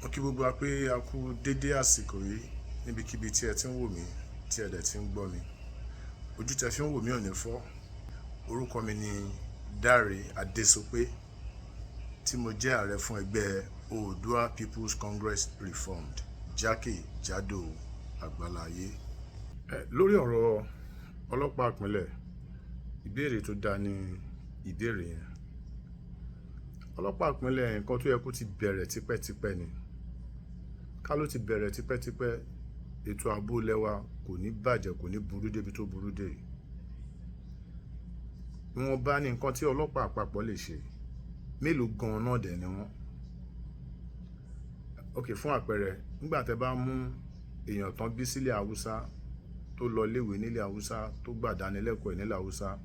Mo kí gbogbo wa pé a kú dédé àsìkò yìí níbikíbi tí ẹ ti ń wò mí, tí ẹ dẹ̀ ti ń gbọ́ mi. Ojú tẹ fi ń wò mí ò ní fọ́. Orúkọ mi ni Dáre Adésopé, tí mo jẹ́ ààrẹ fún ẹgbẹ́ Oòduà People's Congress Reformed jákèjádò àgbáláyé. Lórí ọ̀rọ̀ ọlọ́pàá ìpínlẹ̀, ìbéèrè tó dáa ni ìbéèrè yẹn. Ọlọ́pàá ìpínlẹ̀, nǹkan tó yẹ kó ti bẹ̀rẹ̀ tipẹ́tipẹ́ ni. Ká ló ti bẹ̀rẹ̀ tipẹ́tipẹ́, ètò ààbò ilẹ̀ wa kò ní bàjẹ́, kò ní burú débi tó burú dé. Ìwọ̀nba ní nǹkan tí ọlọ́pàá àpapọ̀ lè ṣe. Mélòó gan-an náà dẹ̀ ni wọ́n? Ok, fún àpẹẹrẹ, nígbà tí ẹ bá mú èèyàn tán bí sílẹ̀ Haúsá, tó lọ léwe nílẹ̀ Haúsá, tó gbà dánilẹ́kọ̀ọ́ nílẹ̀ Haúsá,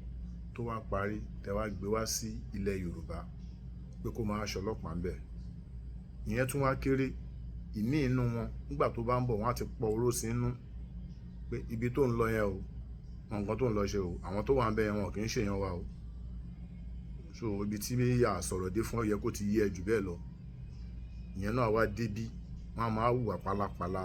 tó wá parí, tẹ wá gbé wá sí ilẹ̀ Yorùbá pé kó máa ṣọlọ́pàá ńbẹ̀. Ìyẹn tún wá kéré. Ìmí inú wọn, nígbà tó bá ń bọ̀, wọ́n á ti pọ oró sí inú pé ibi tó ń lọ yẹn o, mọ nǹkan tó ń lọ ṣe o, àwọn tó wà ńbẹ̀ yẹn wọn kì í ṣe èèyàn wa o. So ibi tí a sọ̀rọ̀ dé fún ọ yẹ kó ti yé ẹ jù bẹ́ẹ̀ lọ. Ìyẹn náà wá dé bí, wọ́n á máa hùwà pálapàla.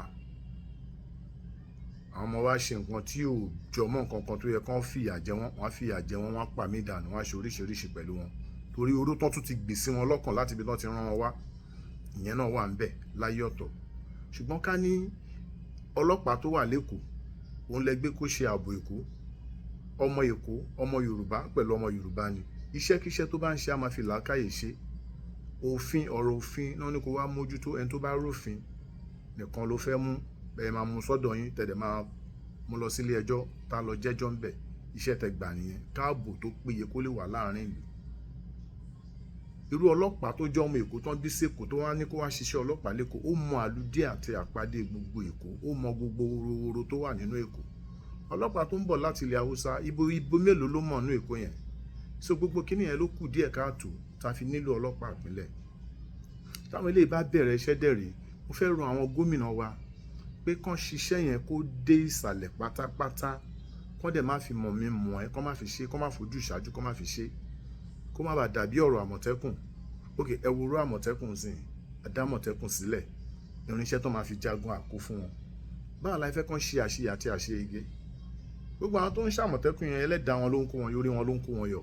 Àwọn ọmọ wa ṣe nǹkan tí ò jọ mọ́ nǹkan kan tó yẹ kó fìyà jẹ wọ́n, wọ́n á fìyà jẹ wọ́n, wọ́n á pa mí dànù, wọ́n á ṣe oríṣiríṣi pẹ̀lú wọn. Torí oró tán tún ti gbè sí wọn lọ́kàn láti ibi tí wọ́n ti rán wọn wá. Ìyẹn náà wà níbẹ̀ láyé ọ̀tọ̀. Ṣùgbọ́n ká ní ọlọ́pàá tó wà lékòó, òun lẹ gbé kó ṣe ààbò Èkó. Ọmọ Èkó, ọmọ Yorùbá pẹ̀lú ọmọ Yorùbá ni. Iṣẹ́kíṣẹ́ tó bá ń ṣe, a máa fi làákàyè ṣe. Òfin, ọ̀rọ̀ òfin náà ní kó wá mójútó. Ẹni tó bá rúfin nìkan ló fẹ́ mú. Ẹ máa mú sọ́dọ̀ yín, tẹ̀dẹ̀ máa mú lọ sílé ẹjọ́, tá lọ jẹ́jọ́ ńbẹ̀. Iṣẹ́ tẹ gbà nìyẹn. Káàbò tó péye kó lè wà láàrin ìlú. Irú ọlọ́pàá tó jẹ́ ọmọ Èkó tán bí sèkó, tó wá ní kó wá ṣiṣẹ́ ọlọ́pàá lékòó, ó mọ àlùdé àti àpàdé gbogbo Èkó, ó mọ gbogbo worowóró tó wà nínú Èkó. Ọlọ́pàá tó ń bọ̀ láti ilẹ̀ Haúsá, ibo ibo mélòó ló mọ̀ nínú Èkó yẹn? So gbogbo kíní yẹn ló kù díẹ̀ káàtó tá a fi nílò ọlọ́pàá ìpínlẹ̀. Táwọn eléyìí bá bẹ̀rẹ̀ iṣẹ́ dẹ̀ rèé, mo fẹ́ rọ àwọn gómìnà wa pé kán ṣiṣẹ́ yẹn kó dé ìsàlẹ̀ pátápátá, kán dẹ̀ má fi mọ̀ mí mọ̀ ẹ́, kán má fi ṣe, kán má fojú ìṣáájú, kán má fi ṣe, kó má bàa dàbí ọ̀rọ̀ Àmọ̀tẹ́kùn. Ok, ẹ wo irú Àmọ̀tẹ́kùn sìn, àdámọ̀tẹ́kùn sílẹ̀, irinṣẹ́ tó máa fi jagun àkó fún wọn. Báwo la fẹ́ kán ṣe àṣeyẹ àti àṣeyege? Gbogbo àwọn tó ń ṣàmọ̀tẹ́kùn yẹn, ẹlẹ́dàá wọn ló ń kó wọn yọrí, wọn ló ń kó wọn yọ.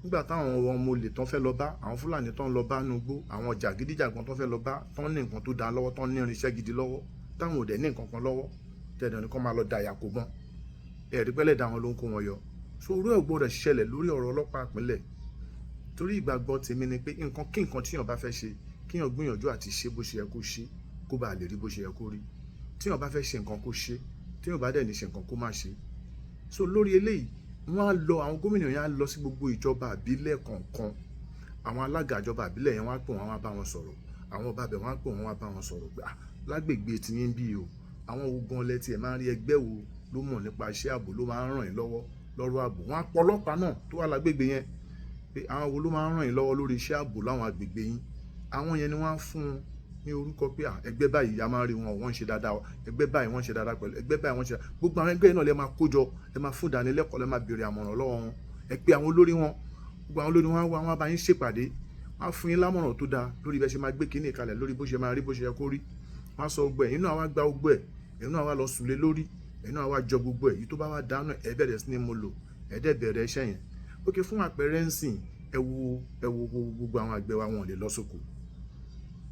Nígbà táwọn ọmọ olè tán fẹ́ lọ bá àwọn Fúlàní tán lọ bá nugbó, àwọn jàgídíjàgan tán fẹ́ lọ bá, tán ní nǹkan tó dáa lọ́wọ́, tán ní irinṣẹ́ gidi lọ́wọ́, táwọn ò dẹ̀ ní nǹkan kan lọ́wọ́, tẹ̀dọ̀ ní kán máa lọ da ìyà kó bọ́n. Ẹ̀rí pẹ́lẹ́dàá wọn ló ń kó wọn yọ. So irú ẹ̀ gbọ́dọ̀ ṣẹlẹ̀ lórí ọ̀rọ̀ ọlọ́pàá ìpínlẹ̀. Torí ìgbàgbọ́ tèmi ni pé nǹkan kí nǹkan tíyàn bá fẹ́ ṣe, kíyàn gbìyànjú àti ṣe bó ṣe yẹ kó ṣe, kó bá lè rí bó ṣe yẹ kó rí. Tíyàn bá fẹ́ ṣe nǹkan, kó ṣe. Tíyàn bá dẹ̀ ní ṣe nǹkan, kó má ṣe. So lórí eléyìí, wọ́n á lọ, àwọn gómìnà yẹn á lọ sí gbogbo ìjọba ìbílẹ̀ kọ̀ọ̀kan. Àwọn alága ìjọba ìbílẹ̀ yẹn, wọ́n á pè wọ́n, wọ́n á bá wọn sọ̀rọ̀. Àwọn ọba bẹ̀, wọ́n á pè wọ́n, wọ́n á bá wọn sọ̀rọ̀ pé, ah, lágbègbè tiyín bí o, àwọn wo gan lẹ tí ẹ máa ń rí, ẹgbẹ́ wo ló mọ̀ nípa iṣẹ́ ààbò, ló máa ń ràn yín lọ́wọ́ lọ́rọ̀ ààbò? Wọ́n á pọ̀ ọlọ́pàá náà tó wà lágbègbè yẹn pé àwọn wo ló máa ń ràn yín lọ́wọ́ lórí iṣẹ́ ààbò láwọn agbègbè yín. Àwọn yẹn ni wọ́n á fún un ní orúkọ pé ẹgbẹ́ báyìí, a máa ń rí wọn, wọ́n ń ṣe dáadáa, ẹgbẹ́ báyìí, wọ́n ń ṣe dáadáa pẹ̀lú ẹgbẹ́ báyìí, wọ́n ń ṣe. Gbogbo àwọn ẹgbẹ́ yìí náà lè máa kójọ, ẹ máa fún ìdánilẹ́kọ̀ọ́, lẹ máa béèrè àmọ̀ràn lọ́wọ́ wọn. Ẹ pé àwọn olórí wọn, gbogbo àwọn olórí wọn á wá, wọn á bá yín ṣèpàdé, wọ́n á fún yín lámọ̀ràn tó dáa lórí bẹ́ẹ̀ ṣe máa gbé kíní kalẹ̀, lórí bó ṣe máa rí, bó ṣe yẹ kó rí. Wọ́n á sọ gbogbo ẹ̀, inú àwa gba gbogbo ẹ̀, inú àwa lọ sùn lé lórí, inú àwa jọ gbogbo ẹ̀. Èyí tó bá wá dáná, ẹ bẹ̀rẹ̀ sí ní mo lò, ẹ dẹ̀ bẹ̀rẹ̀ iṣẹ́ yẹn. Ok, fún àpẹẹrẹ ńsìn, ẹ wo gbogbo àwọn àgbẹ̀ wa, wọn ò lè lọ sóko.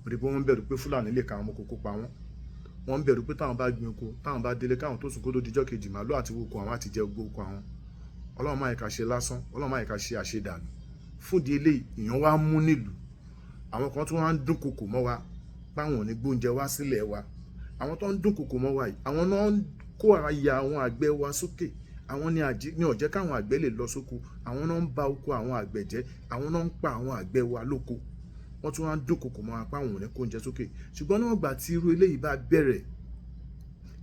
Torí pé wọ́n ń bẹ̀rù pé Fúlàní lè ka àwọn ọmọ kókó pa wọ́n. Wọ́n ń bẹ̀rù pé táwọn bá gbin oko, táwọn bá délé, káwọn tó sùn kó tó dijọ́ kejì, màálù àti oko àwọn àti jẹ gbogbo oko àwọn. Ọlọ́run má jẹ́ ká ṣe lásán, Ọlọ́run má jẹ́ ká ṣe àṣedànù. Fún ìdí eléyìí, ìyàn wá mú nílùú. Àwọn kan tí wọ́n ń dún kòkò mọ́ wa páwọn ò ní gbóúnjẹ wá sílẹ̀ wa. Àwọn tó ń dún kòkò mọ́ wa yìí, àwọn náà ń kó àyà àwọn àgbẹ̀ wa sókè. Àwọn ní àjí ní ó jẹ́ káwọn àgbẹ̀ lè lọ sóko. Àwọn náà ń ba oko àwọn àgbẹ̀ jẹ́. Àwọn náà ń pa àwọn àgbẹ̀ wa lóko. Wọ́n tún wá ń dún kòkò mọ́ wa páwọn ò ní kó oúnjẹ sókè. Ṣùgbọ́n níwọ̀n ìgbà tí irú eléyìí bá bẹ̀rẹ̀,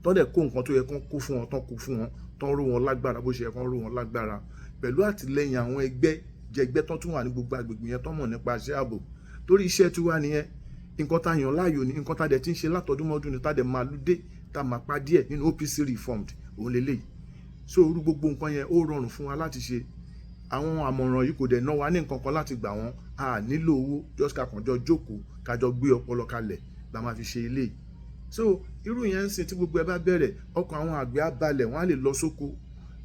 tán dẹ̀ kó nǹkan tó yẹ kán kó fún wọn, tán kó fún wọn, tán ró wọn lágbára bó ṣe yẹ kán ró wọn lágbára, pẹ̀lú àtìlẹ́yìn àwọn ẹgbẹ́ jẹgbẹ́ tán tún wà ní gbogbo agbègbè yẹn, tán mọ̀ nípa iṣẹ́ ààbò. Torí iṣẹ́ tiwa nìyẹn, nǹkan tá yàn láàyò ni, nǹkan tá dẹ̀ ti ń ṣe látọdúnmọ́dún ni, tá dẹ̀ máa lúdé, tá máa pa díẹ̀ nínú OPC Reformed òun lélẹ́yìí. So irú gbogbo nǹkan yẹn, ó rọrùn fún wa láti ṣe. Àwọn àmọ̀ràn yìí kò dẹ̀ ná wa ní nǹkan kan láti gbà wọ́n. A nílò owó, just ká kàn jọ jókòó, ká jọ gbé ọpọlọ kalẹ̀ la máa fi ṣe eléyìí. So irú yẹn ń sìn, tí gbogbo ẹ bá bẹ̀rẹ̀, ọkàn àwọn àgbẹ̀ á balẹ̀, wọ́n á lè lọ sóko.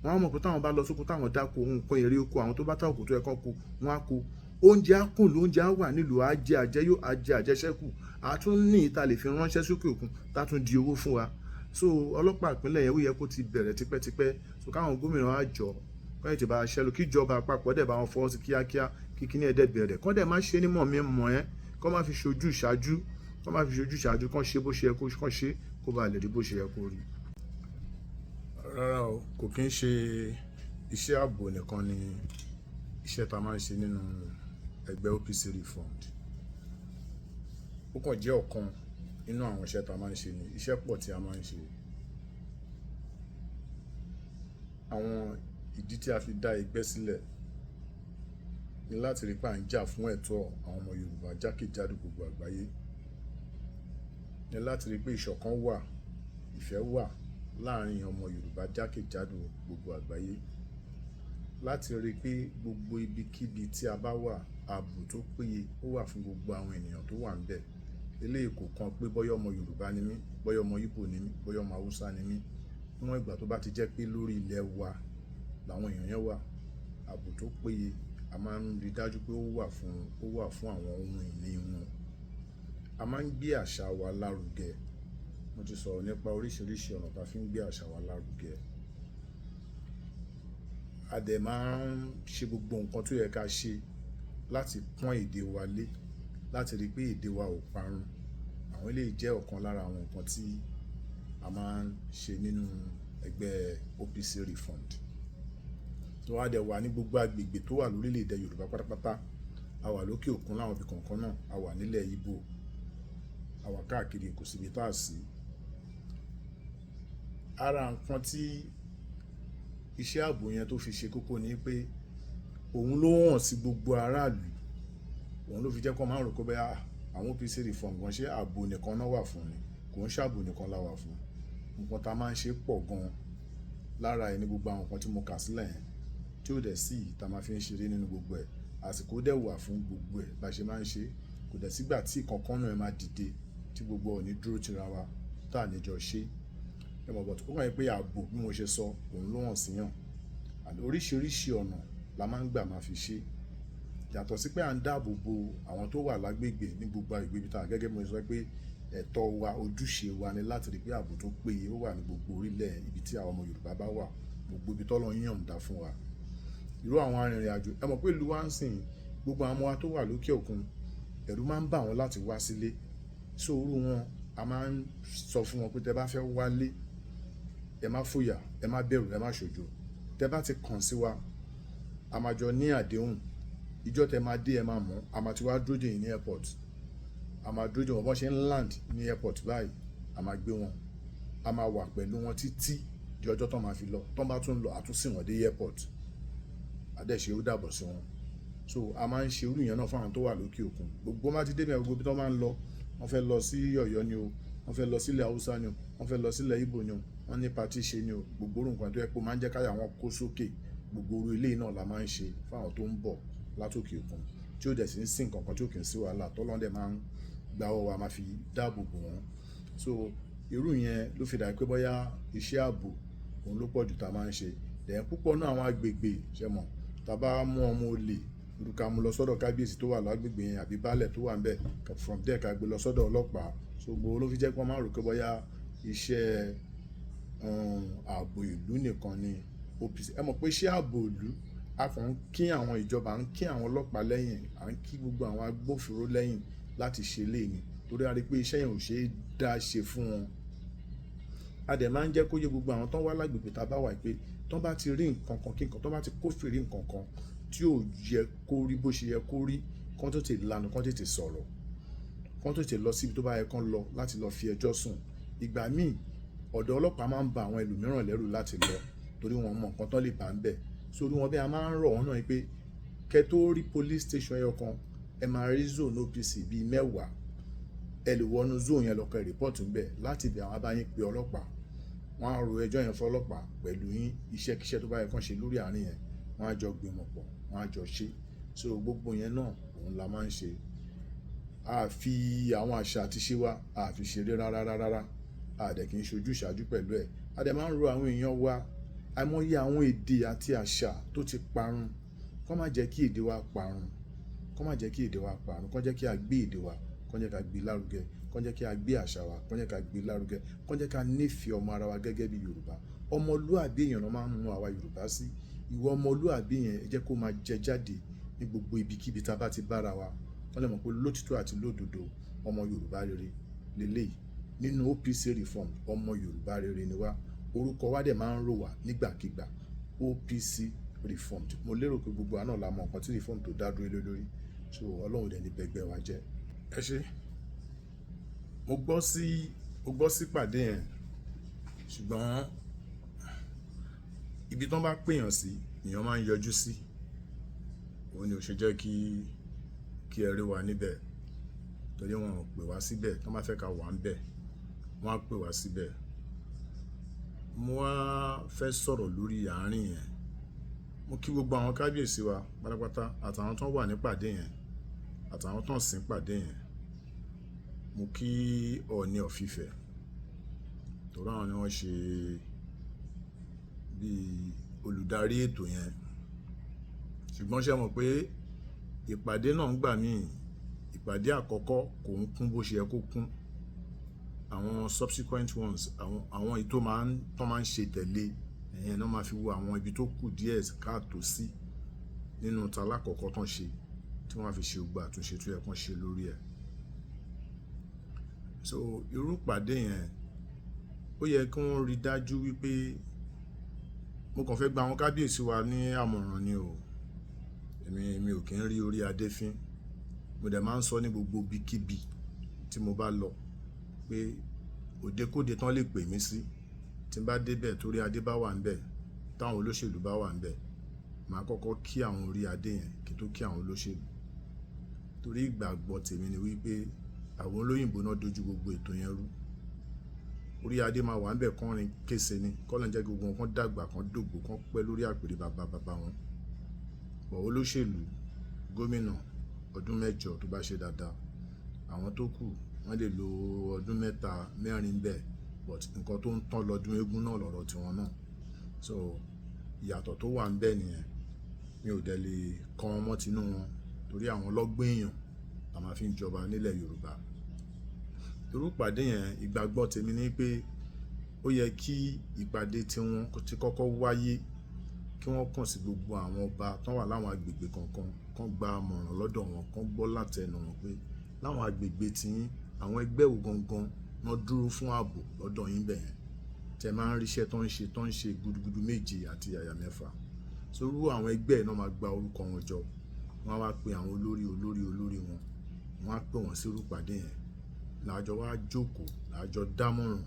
Wọ́n á mọ̀ pé táwọn bá lọ sóko, táwọn dáko, nǹkan èrè oko àwọn tó bá táwọn kò tó yẹ kán ko, wọ́n á ko. Oúnjẹ á kùn, oúnjẹ á wà nílùú, á jẹ àjẹyó, á jẹ àjẹṣẹ́kù, á tún ní ìta lè fi ránṣẹ́ sókè òkun, tá tún di owó fún wa. So ọlọ́pàá ìpínlẹ̀ yẹn, ó yẹ kó ti bẹ̀rẹ̀ tipẹ́tipẹ́. So káwọn gómìnà á jọ kọ́ ètò bá ṣẹlẹ̀, kí ìjọba àpapọ̀ dẹ̀ bá wọn fọwọ́ sí kíákíá, kí kíní ẹ̀ dẹ̀ bẹ̀rẹ̀, kọ́ dẹ̀ má ṣe ní mọ̀ mi mọ̀ ẹ́, kọ́ má fi ṣojú ìṣáájú, kọ́ má fi ṣojú ìṣáájú, kọ́ ṣe bó ṣe yẹ kó kọ́ ṣe, kó ba lè rí bó ṣe yẹ kó rí. Rárá o, kò kí ń ṣe iṣẹ́ ààbò nìkan ni iṣẹ́ tá a máa ń ṣe nínú ẹgbẹ́ OPC Reformed. Ó kàn jẹ́ ọ̀kan nínú àwọn iṣẹ́ tá a máa ń ṣe ni. Iṣẹ́ pọ̀ tí a máa ń ṣe. Àwọn ìdí tí a fi dá ẹgbẹ́ sílẹ̀ ni láti rí pé à ń jà fún ẹ̀tọ́ àwọn ọmọ Yorùbá jákèjádò gbogbo àgbáyé. Ni láti rí pé ìṣọ̀kan wà, ìfẹ́ wà láàárín ọmọ Yorùbá jákèjádò gbogbo àgbáyé. Láti rí pé gbogbo ibikíbi tí a bá wà, ààbò tó péye ó wà fún gbogbo àwọn ènìyàn tó wà níbẹ̀. Eléyìí kò kan pé bóyá ọmọ Yorùbá ni mí, bóyá ọmọ Igbo ni mí, bóyá ọmọ Hausa ni mí. Níwọ̀n ìgbà tó bá ti jẹ́ pé lórí ilẹ̀ wa làwọn èèyàn yẹn wà, ààbò tó péye a máa ń rí dájú pé ó wà fún àwọn ohun ìní wọn. A máa ń gbé àṣà wa lárugẹ. Mo ti sọ̀rọ̀ nípa oríṣiríṣi ọ̀nà tí a fi ń gbé àṣà wa lárugẹ. A dẹ̀ máa ń ṣe gbogbo nǹkan tó yẹ ká ṣe láti pọ́n èdè wa lé, láti rí pé èdè wa ò parun. Àwọn eléyìí jẹ́ ọ̀kan lára àwọn nǹkan tí a máa ń ṣe nínú ẹgbẹ́ OPC Reformed. Tó wá dẹ̀ wà ní gbogbo agbègbè tó wà lórílẹ̀ èdè Yorùbá pátápátá. A wà lókè òkun láwọn ibi kọ̀ọ̀kan náà, a wà nílẹ̀ Igbo, a wà káàkiri, kò sí ibi tá a sí. Ara nǹkan tí iṣẹ́ ààbò yẹn tó fi ṣe kókó ni pé òun ló hàn sí gbogbo aráàlú. Òun ló fi jẹ́ kó máa ń rò pé bóyá àwọn OPC Reformed gan, ṣé ààbò nìkan náà wà fún ni. Kò ń ṣe ààbò nìkan la wà fún. Nǹkan tá a máa ń ṣe pọ̀ gan lára ẹ̀ ní gbogbo àwọn nǹkan tí mo kà sílẹ̀ yẹn, tí ó dẹ̀ sí tá a máa fi ń ṣeré nínú gbogbo ẹ̀. Àsìkò dẹ̀ wà fún gbogbo ẹ̀ bá ṣe máa ń ṣe. Kò dẹ̀ sígbà tí ìkankan náà máa dìde tí gbogbo ò ní dúró tira wa tá à ní jọ ṣe. Ẹ mọ̀, but ó kàn jẹ́ pé ààbò, bí mo ṣe sọ, òun ló hàn sí yàn. And oríṣiríṣi ọ̀nà la máa ń gbà máa fi ṣe. Yàtọ̀ sí pé à ń dáàbò bo àwọn tó wà lágbègbè ní gbogbo agbègbè ibi tá a, gẹ́gẹ́ bí mo ṣe sọ pé ẹ̀tọ́ wa, ojúṣe wa ni láti rí pé ààbò tó péye ó wà ní gbogbo orílẹ̀ ibi tí àwọn ọmọ Yorùbá bá wà, gbogbo ibi t'Ọlọ́run yọ̀ǹda fún wa. Irú àwọn arìnrìn àjò, ẹ mọ̀ pé ìlú wa ń sìn, gbogbo àwọn ọmọ wa tó wà lókè òkun, ẹ̀rù máa ń bà wọ́n láti wá sílé. So irú wọn, a máa ń sọ fún wọn pé tẹ bá fẹ́ wálé, ẹ má fòyà, ẹ má bẹ̀rù, ẹ má ṣojo. Tẹ bá ti kàn sí wa, a máa jọ ní àdéhùn. Ìjọ tẹ máa dé, ẹ máa mọ̀, a máa ti wá dúró dè yín ní airport. A máa dúró dè wọ́n bó ṣe ń land ní airport báyìí, a máa gbé wọn. A máa wà pẹ̀lú wọn títí di ọjọ́ tó máa fi lọ. Tó bá tún lọ, a tún sìn wọ́n dé airport. A dẹ̀ ṣe ó dàbọ̀ sí wọn. So a máa ń ṣe irú ìyẹn náà fún àwọn tó wà lókè òkun. Gbogbo má ti dé bẹ́ẹ̀, gbogbo ibi tó máa ń lọ, wọ́n fẹ́ lọ sí Ọ̀yọ́ ni o, wọ́n fẹ́ lọ sílẹ̀ Hausa ni o, wọ́n fẹ́ lọ sílẹ̀ Igbo ni o, wọ́n ní party ṣe ni o. Gbogbo irú nǹkan tó jẹ́ pé ó máa ń jẹ́ káyà wọn kó sókè. Gbogbo irú eléyìí náà la máa ń ṣe fún àwọn tó ń bọ̀ látòkè òkun, tí ó dẹ̀ sì ń sí nǹkan kan tí ò kí ń sí wàhálà, t'Ọlọ́run dẹ̀ máa ń gba ọwọ́ wa máa fi dáàbò bò wọ́n. So irú yẹn ló fi dà pé bóyá iṣẹ́ ààbò òun ló pọ̀jù tá a máa ń ṣe. Then púpọ̀ nínú àwọn agbègbè, ṣé mọ̀, tá a bá mú ọmọ olè, irú ká mú lọ sọ́dọ̀ kábíyèsí tó wà lágbègbè yẹn àbí baálẹ̀ tó wà níbẹ̀, from there ká gbé lọ sọ́dọ̀ ọlọ́pàá. So gbogbo ló fi jẹ́ pé wọ́n máa ń rò pé bóyá iṣẹ́ ààbò ìlú nìkan ni OPC. Ẹ mọ̀ pé iṣẹ́ ààbò ìlú, a kàn ń kí àwọn ìjọba, à ń kí àwọn ọlọ́pàá lẹ́yìn, à ń kí gbogbo àwọn agbófinró lẹ́yìn láti ṣe eléyìí ni. Torí a rí pé iṣẹ́ yẹn ò ṣe é dá ṣe fún wọn. A dẹ̀ máa ń jẹ́ kó yé gbogbo àwọn tó ń wá lágbègbè tá a bá wà pé tó bá ti rí nǹkan kan kí nǹkan, tó bá ti kófìrí nǹkan kan tí ò yẹ kó rí bó ṣe yẹ kó rí, kán tó tètè lanu, kán tètè sọ̀rọ̀, kán tó tètè lọ síbi tó bá yẹ kán lọ láti lọ fi ẹjọ́ sùn. Ìgbà míì, ọ̀dọ̀ ọlọ́pàá máa ń ba àwọn ẹlòmíràn lẹ́rù láti lọ torí wọn mọ nǹkan tó lè bá ń bẹ̀. So irú wọn bẹ́ẹ̀, a máa ń rọ̀ wọ́n náà pé kẹ́ tó rí police station ẹyọ kan, ẹ máa rí zone OPC bíi 10. Ẹ lè wọnú zone yẹn lọ kẹ́ report ńbẹ̀, láti ibẹ̀ àwọn bá yín pe ọlọ́pàá. Wọ́n á ro ẹjọ́ yẹn fún ọlọ́pàá pẹ̀lú yín. Iṣẹ́kíṣẹ́ tó bá yẹ kán ṣe lórí àárín yẹn, Wọ́n á jọ gbìmọ̀ pọ̀, wọ́n á jọ ṣe. So gbogbo yẹn náà òun la máa ń ṣe. A fi àwọn àṣà àti ìṣe wa, a fi ṣeré rárá rárá. A dẹ̀ kì í ṣojú ìṣáájú pẹ̀lú ẹ̀. A dẹ̀ máa ń rọ àwọn èèyàn wa, àìmọye àwọn èdè àti àṣà tó ti parun. Kọ́ má jẹ́ kí èdè wa parun. Kọ́ má jẹ́ kí èdè wa parun. Kọ́ jẹ́ kí a gbé èdè wa, kọ́ jẹ́ ká gbé lárugẹ, kọ́ jẹ́ kí a gbé àṣà wa, kọ́ jẹ́ ká gbé lárugẹ, kọ́ jẹ́ ká nífẹ̀ẹ́ ọmọ ara wa gẹ́gẹ́ bí Yorùbá. Ọmọlúàbí èèyàn ló máa ń mú àwa Yorùbá sí. Ìwọ ọmọlúàbí yẹn, ẹ jẹ́ kó máa jẹ jáde ní gbogbo ibikíbi tí a bá ti bá ara wa. Wọ́n lè mọ̀ pé lótitọ́ àti lódodo ọmọ Yorùbá rere léleyìí. Nínú OPC Reform, ọmọ Yorùbá rere ni wá. Orúkọ wa dẹ̀ máa ń rò wá nígbàkigbà. OPC Reformed. Mo lérò pé gbogbo wa náà la mọ nǹkan tí reform tó dá dúró lé lórí. So Ọlọ́run dẹ̀ ní bẹgbẹ́ wa jẹ́. Ẹ ṣé. Mo gbọ́ sí ìpàdé yẹn, ṣùgbọ́n ibi tí wọ́n bá pè èèyàn sí, èèyàn máa ń yọjú sí. Òun ni ó ṣe jẹ́ kí ẹ rí wa níbẹ̀. Torí wọn ò pè wá síbẹ̀. Tí wọ́n bá fẹ́ ká wà níbẹ̀, wọ́n á pè wá síbẹ̀. Mo wá fẹ́ sọ̀rọ̀ lórí àárín yẹn. Mo kí gbogbo àwọn kábíyèsí wa pátápátá àtàwọn tó wà ní ìpàdé yẹn, àtàwọn tó ń sìn ìpàdé yẹn. Mo kí Ọọ̀ni of Ifẹ̀, torí àwọn ni wọ́n ṣe bí olùdarí ètò yẹn. Ṣùgbọ́n ṣé ẹ mọ̀ pé ìpàdé náà ń gbà mí, ìpàdé àkọ́kọ́ kò ń kún bó ṣe yẹ kó kún. Àwọn subsequent ones, àwọn èyí tó máa ń, tó máa ń ṣe tẹ̀lé, ẹ̀yẹn náà máa fi wo àwọn ibi tó kù díẹ̀ káàtò sí nínú ta lákọ̀ọ́kọ́ tán ṣe, tí wọ́n á fi ṣe gbogbo àtúnṣe tó yẹ kó ṣe lórí ẹ̀. So irú ìpàdé yẹn, ó yẹ kí wọ́n rí dájú wípé mo kàn fẹ́ gba àwọn kábíyèsí wa ní àmọ̀ràn ni o. Èmi ò kí ń rí orí adé fín. Mo dẹ̀ máa ń sọ ní gbogbo ibikíbi tí mo bá lọ pé òde kóde tán lè pè mí sí. Tí n bá dé bẹ̀ torí adé bá wà níbẹ̀, táwọn olóṣèlú bá wà níbẹ̀, màá kọ́kọ́ kí àwọn orí adé yẹn kí n tó kí àwọn olóṣèlú. Torí ìgbàgbọ́ tèmi ni wípé àwọn olóyìnbo náà dojú gbogbo ètò yẹn rú. Orí adé máa wà níbẹ̀ kọ́rin kése ni. Kọ́lọ́run jẹ́ kí gbogbo wọn kan dàgbà, kan dògbò, kan pẹ́ lórí àpèrè bàbá bàbá wọn. But olóṣèlú, gómìnà ọdún mẹ́jọ tó bá ṣe dáadáa, àwọn tó kù wọ́n lè lo ọdún mẹ́ta, mẹ́rin bẹ́ẹ̀, but nǹkan tó ń tán lọ́dún eégún náà lọ̀rọ̀ tiwọn náà. So ìyàtọ̀ tó wà níbẹ̀ nìyẹn. Mi ò dẹ̀ lè kan ọmọ tínú wọn torí àwọn ọlọ́gbọ́n èèyàn la máa fi ń jọba nílẹ̀ Yorùbá. Irú ìpàdé yẹn, ìgbàgbọ́ tèmi ni pé ó yẹ kí ìpàdé tí wọ́n ti kọ́kọ́ wáyé, kí wọ́n kàn sí gbogbo àwọn ọba tó wà láwọn agbègbè kọ̀ọ̀kan, kán gba àmọ̀ràn lọ́dọ̀ wọn, kán gbọ́ látẹnu wọn pé láwọn agbègbè tí yín, àwọn ẹgbẹ́ wo gangan náà dúró fún ààbò lọ́dọ̀ yín bẹ́ẹ̀. Tẹ máa ń rí iṣẹ́ tó ń ṣe gudugudu méje àti àyà mẹ́fà. So irú àwọn ẹgbẹ́ náà máa gba orúkọ wọn jọ. Wọ́n á wá pe àwọn olórí olórí olórí wọn. Wọ́n á pè wọ́n sí irú ìpàdé yẹn. Làjọ wá jókòó, làjọ dámọ̀ràn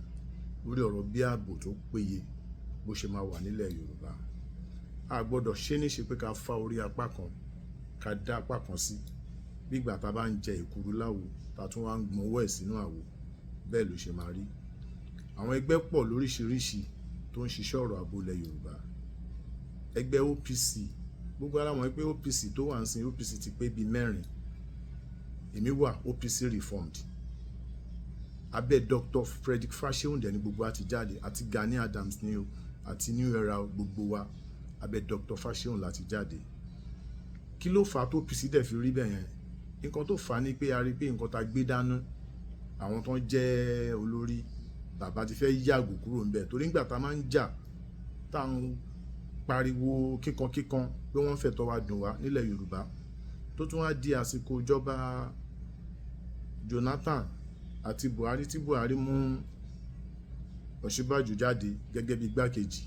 lórí ọ̀rọ̀ bí ààbò tó péye bó ṣe máa wà nílẹ̀ Yorùbá. A gbọdọ̀ ṣe ní ṣe pé ká fa orí apá kan, ká dá apá kan sí. Bí ìgbà tá bá ń jẹ èkuru láwo, ta tún wá ń gbọn ọwọ́ ẹ̀ sínú àwo, bẹ́ẹ̀ ló ṣe máa rí. Àwọn ẹgbẹ́ pọ̀ lóríṣiríṣi tó ń ṣiṣẹ́ ọ̀rọ̀ ààbò ilẹ̀ Yorùbá. Ẹgbẹ́ OPC, gbogbo wa la mọ̀ pé OPC tó wà nísìnyí, OPC ti pé bí mẹ́rin. Èmi wà OPC Reformed. Abẹ́ Dr. Frederick Fasehun dẹ̀ ni gbogbo wa ti jáde, àti Gani Adams ni o, àti New Era, gbogbo wa abẹ́ Dr. Fasehun la ti jáde. Kí ló fà á tó OPC dẹ̀ fi rí bẹ́ẹ̀ yẹn? Nǹkan tó fà á ni pé a rí pé nǹkan ta gbé dání, àwọn tó ń jẹ́ olórí bàbá ti fẹ́ yàgò kúrò níbẹ̀. Torí nígbà tá a máa ń jà, tá ń pariwo kíkankíkan pé wọ́n fẹ́ tọ́ wa dùn wá nílẹ̀ Yorùbá, tó tún wá di àsìkò ìjọba Jonathan àti Buhari, tí Buhari mú Ọ̀ṣínbàjò jáde gẹ́gẹ́ bí igbákejì.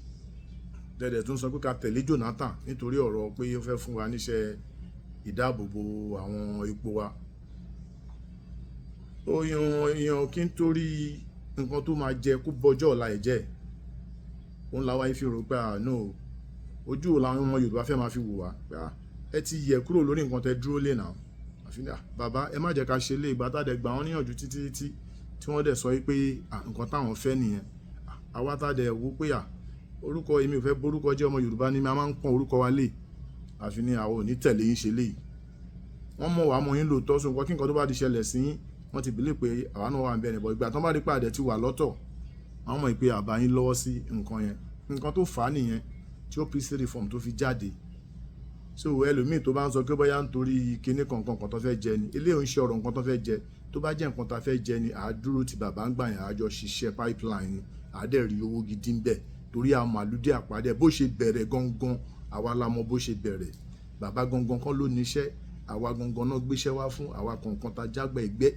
Tẹ́lẹ̀ tún sọ pé ká tẹ̀lé Jonathan nítorí ọ̀rọ̀ pé ó fẹ́ fún wa níṣẹ́ ìdáàbòbò àwọn epo wa. Ó yan èèyàn kí n torí nǹkan tó máa jẹ kó bọjọ́ ọ̀la ẹ̀ jẹ́. Òun làwa fi rò pé ah no, ojú wo làwọn ọmọ Yorùbá fẹ́ máa fi wò wá pé ah ẹ ti yẹ kúrò lórí nǹkan tẹ dúró lé náà. Àfi ní à bàbá, ẹ má jẹ́ ká ṣe lé ìgbà tá dẹ̀ gbà wọ́n níyànjú títí títí tí wọ́n dẹ̀ sọ wípé à nǹkan táwọn fẹ́ nìyẹn. Àwa tá dẹ̀ wò pé à orúkọ èmi ò fẹ́ borúkọ jẹ́, ọmọ Yorùbá ni a máa ń pọ́n orúkọ wa lé. Àfi ní àwọn ò ní tẹ̀lé yín ṣe léyìí. Wọ́n mọ̀ wá mọ̀ yín lóòótọ́, so nǹkan kí nǹkan tó bá ti ṣẹlẹ̀ sí yín, wọ́n ti believe pé àwa náà wà ń bẹ̀ ni. But ìgbà tán bá rí pé àdẹ̀ ti wà lọ́tọ̀, wọ́n mọ̀ pé àbá yín lọ́wọ́ sí nǹkan yẹn. Nǹkan tó fà á nìyẹn tí OPC reform tó fi jáde. So ẹlòmíì tó bá ń sọ pé bóyá nítorí kinní kankan kan tó fẹ́ jẹ ni, eléyìí ń ṣe ọ̀rọ̀ nǹkan tó fẹ́ jẹ. Tó bá jẹ́ nǹkan tá fẹ́ jẹ ni, àá dúró ti bàbá ń gbà yẹn, àá jọ ṣiṣẹ́ pipeline ni, àá dẹ̀ rí owó gidi ń bẹ̀, torí àwọn àlùdí àpàdé bó ṣe bẹ̀rẹ̀ gangan, àwa la mọ̀ bó ṣe bẹ̀rẹ̀. Bàbá gangan kan ló níṣẹ́, àwa gangan náà gbéṣẹ́ wá fún àwa kọ̀ọ̀kan tá jágbá ẹgbẹ́,